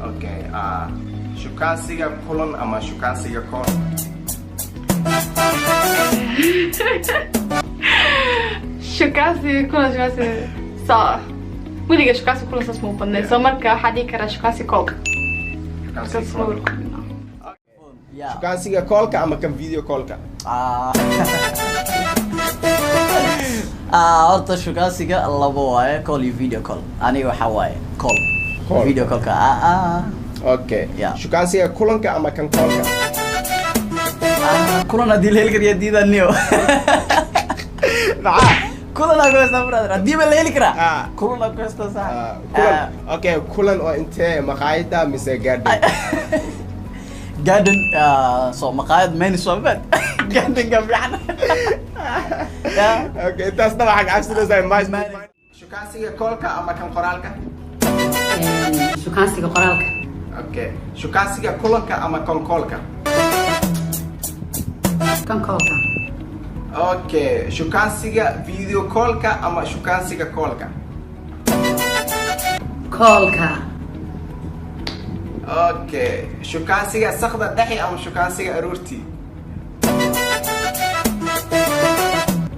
Okay, shukaansiga kulan ama shukaansiga call? Shukaansiga kulan, shukaansiga so weliga shukaansi kulan saas muu badnay, so marka waxaa dhihi karaa shukaansi call. Shukaansiga Saas call. ma kulmino. Yeah. Shukaansiga callka ama kan video callka? Horta shukaansiga labo waaye, call iyo video call. Aniga waxaa waaye call. Call. Video callka Okay. Yeah. Shukaansiga kulanka ama kan callka? Kulan haddii la heli kariya diidaniyo. Maxaa? Kulan aa ku haystaa, brother, haddii ba la heli karaa. Kulan aa ku haystaa, sax. Kulan. Okay, kulan oo intee, maqaayada mise garden? Garden. So maqaayad maynis waa bad, gardenka fiican. Yeah. Okay, intaasna waxaa kacabsanaysaa shukaansiga callka ama kan qoraalka? Shukaansiga qoraalka. Okay, shukaansiga kulanka ama kan callka? Kan callka. Okay, shukaansiga video callka ama shukaansiga callka? Callka. Okay, shukaansiga sakda dhexe ama shukaansiga aroortii?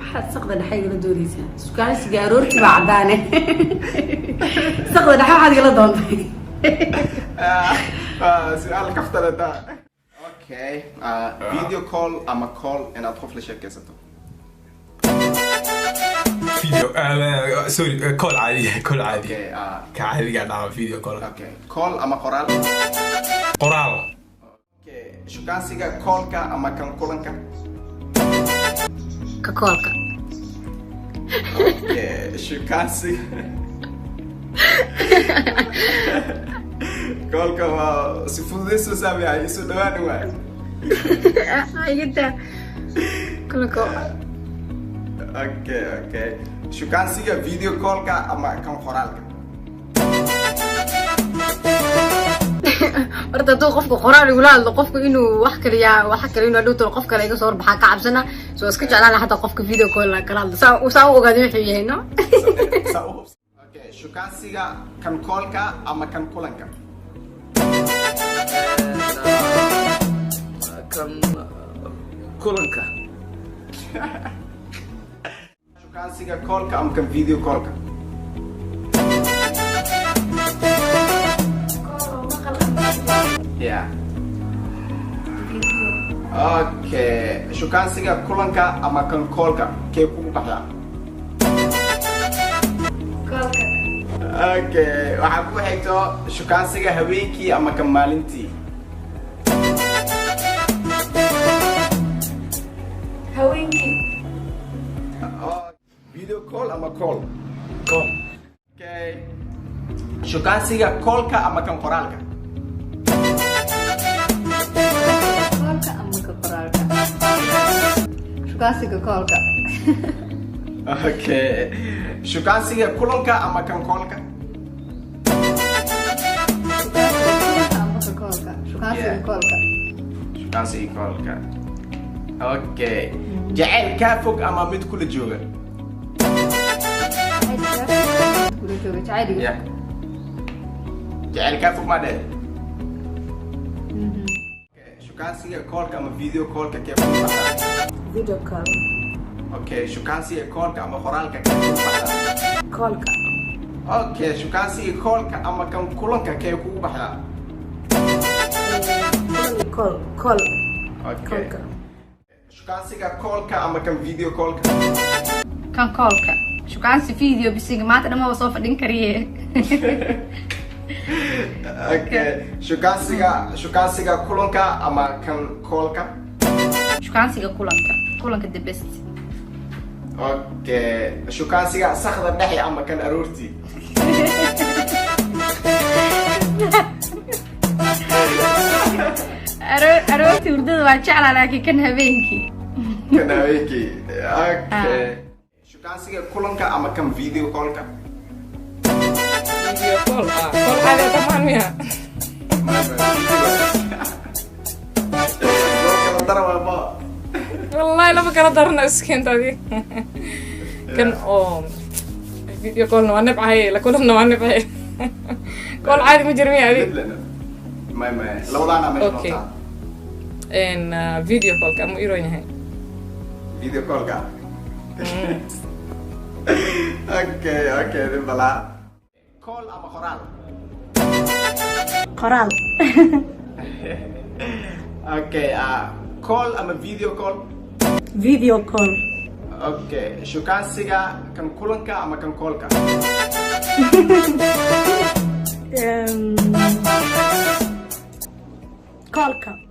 Waxaad saqda dhexe igala doonaysaa? Shukaansiga aroortii baa caddaane, saqda dhexe waxaad igala doontay? Su-aal kaftanata. Okay, video call ama call inaad qof la sheekaysato? Video, sorry, call caadi, call caadi. Okay. Ka caadiga dhaca video call. Okay, call ama qoraal? Qoraal. Okay, shukaansiga callka ama kan kulanka? Ka callka. Okay, shukaansiga callka waa si fududayso saameeya isu dhawaan waay. Igada kulanka. Okay, shukaansiga video callka ama kan qoraalka? Horta hadduu qofku qoraal igula hadlo, qofku inuu wax kale yaa wax kale inuu hadhow tolo qof kale iga soo horbaxaa ka cabsana, so iska jeclaan lahaa xataa qofka video call la kala hadlo, saa u ogaado wuxuu yahay, no. Saa u hubs. Okay, shukaansiga kan callka ama kan kulanka? Kan kulanka. Shukaansiga callka ama kan video callka? Yeah. Okay, shukaansiga kulanka ama kan callka kee kugu baxdaa? Callka. Okay, waxaa ku xigto shukaansiga habeenkii ama kan maalintii? Haweenkii. Oh, video call ama call? Call. Okay, shukaansiga callka ama kan qoraalka? Callka ama ka qoraalka? Shukaansiga callka. Okay, shukaansiga kulanka ama kan callka? Shukaansiga ama ka callka? Shukaansiga callka. Shukaansiga callka. Okay, jacayl kaa fog ama mid kula jooga? Kula jooga jacayliga. Yeah, jacayl kaa fog maa dhehe. Okay, shukaansiga callka ama video callka kee kugu baxdaa? Video call. Okay, shukaansiga callka ama qoraalka kee kugu baxdaa? Callka. Okay, shukaansiga callka ama kan kulanka kee kugu baxdaa? Call, call. Okay. Callka. Shukaansiga callka ama kan video callka? Kan callka. Shukaansi video bisiga maanta dhamaba soo fadhin kariye. Okay, shukaansiga kulanka ama kan callka? Shukaansiga kulanka, kulanka the best. Okay, shukaansiga sakda dhexe ama kan aroortii? Aroortii hurdada waa jeclaa, laakiin kan habeenkii. Kan habeenkii. Okay, shukaansiga kulanka ama kan video callka? Video call, call caadi ah tamaan miya? Kala dara waaba. Wallahi lama kala darana, iskeenta adi kan oo video callna waa nebcahay, la kulanna waa nebcahay. Call caadi ma jiro miya adi? May, may, labadaana meesha Okay. noqotaa. Video callka ama iroon yahay. Video callka. Okay, dhib balaa. Call ama qoraal? Qoraal. Okay, call ama video call? Video call. Okay, shukaansiga kan kulanka ama kan callka? Callka.